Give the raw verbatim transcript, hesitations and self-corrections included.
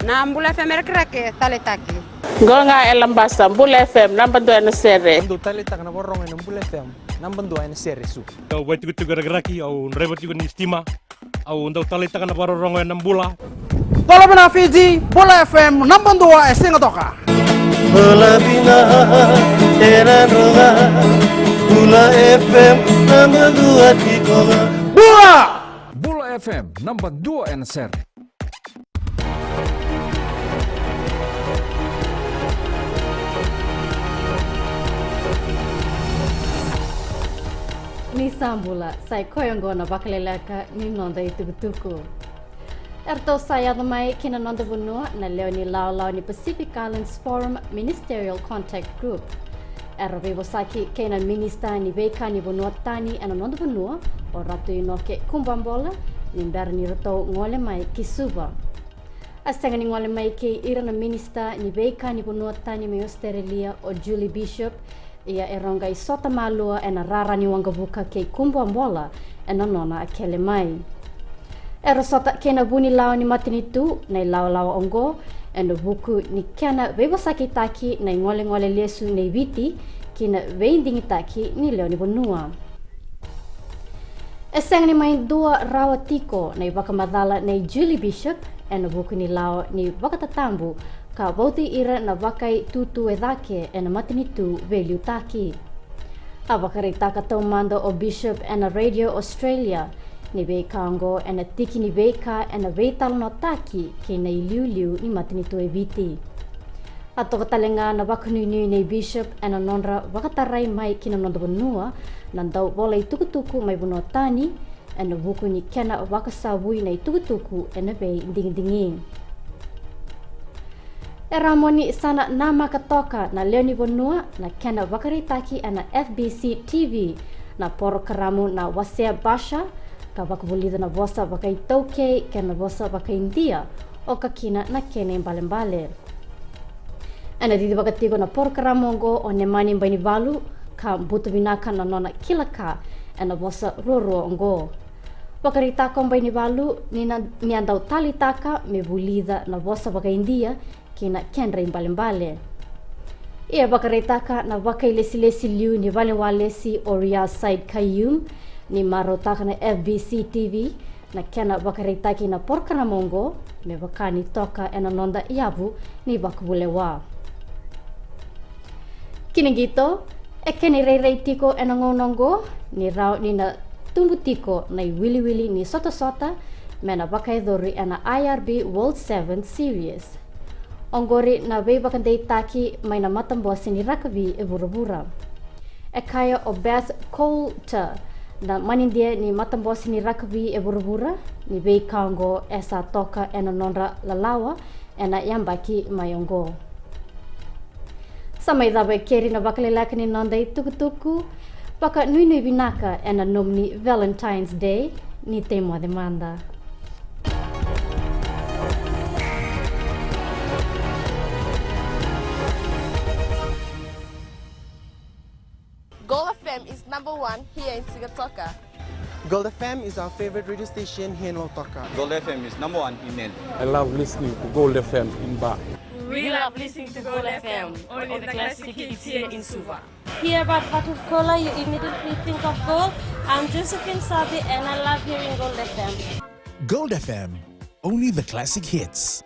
Na Bula F M e Rakiraki, taleitaki. Qo ga e Labasa, Bula F M, naba dua ena sere. Au dau taleitaka na vakarorogo ena Bula F M, naba dua ena sere, Suva. Au vaitikotiko e Rakiraki, au draiva tiko ni sitima. Au dau taleitaka na vakarorogo ena Bula. Bula vinaka Fiji, Bula F M, naba dua e Sigatoka. Bula vinaka e Nadroga, Bula F M, naba dua tiko ga. Bula! Bula F M, naba dua ena sere. Ni sa bula, sa i koya oqo na vakaleleka ni noda itukutuku. E ratou sa yaco mai ki na noda vanua na lewe ni lawalawa ni Pacific Islands Forum Ministerial Contact Group. Era veivosaki kei na minisita ni veika ni vanua tani ena noda vanua, o Ratu Inoke Kubuabola, ni bera ni ratou gole mai ki Suva. A sega ni gole mai kei ira na minisita ni veika ni vanua tani mai Australia, o Julie Bishop, ia e rau qai sota malua ena rara ni waqavuka kei Kubuabola ena nona a kele mai. Era sota kei na vunilawa ni matanitu na ilawalawa oqo ena vuku ni kena veivosakitaki na igolegole lesu nei Viti ki na veidigitaki ni lewe ni vanua. E sega ni mai dua rawa tiko na ivakamacala nei Julie Bishop ena vuku ni lawa ni vakatatabu ka vauci ira na vakaitutu e cake ena matanitu veiliutaki. A vakaraitaka taumada o Bishop ena Radio Australia ni veika oqo ena tiki ni veika ena veitalanoataki kei na iliuliu ni matanitu e Viti. A toka tale ga na vakanuinui nei Bishop ena nodra vakatarai mai ki na noda vanua na dau vola itukutuku mai vanua tani, ena vuku ni kena vakasavui na itukutuku ena veidigidigi. E rawa mo ni sa na namaka toka na lewe ni vanua na kena vakaraitaki ena F B C T V na porokaramu na Wasea Basha, ka vakavulica na vosa vakaitaukei kei na vosa vakaidia, oka kina na kena ibalebale. Ena cicivaka tiko na porokaramu oqo o Nemani Bainivalu, ka buta vinaka na nona kila ka ena vosa ruarua oqo. Vakaraitaka o Bainivalu ni na, ni a dau taleitaka me vulica na vosa vakaIdia kei na kedra ibalebale. Ia vakaraitaka na vakailesilesi liu ni valeniwalesi o Riyaz Sayed-Khaiyum ni marautaka na F B C T V na kena vakaraitaki na porokaramu oqo me vaka ni toka ena noda yavu ni vakavulewa. Kina qito, e kena irairai tiko ena gauna oqo ni rawa ni na tubu tiko na iwiliwili ni sotasota me na vakayacori ena I R B World Sevens Series. Oqori na veivakadeitaki mai na matabose ni rakavi e vuravura. E kaya o Beth Coulter, na manidia ni matabose ni rakavi e vuravura, ni veika oqo e sa toka ena nodra lalawa ena yabaki mai oqo. Sa mai cava e keri na vakaleleka ni noda itukutuku. Vakanuinui vinaka ena nomuni Valentine's Day, ni tei moce mada. Gold F M is number one here in Sigatoka. Gold F M is our favorite radio station here in Lautoka. Gold F M is number one in Nadi. I love listening to Gold F M in Ba. We love listening to Gold F M, only the classic hits here in Suva. Hear about Vatukoula, you immediately think of gold. I'm Josephine Sabi and I love hearing Gold F M. Gold F M, only the classic hits.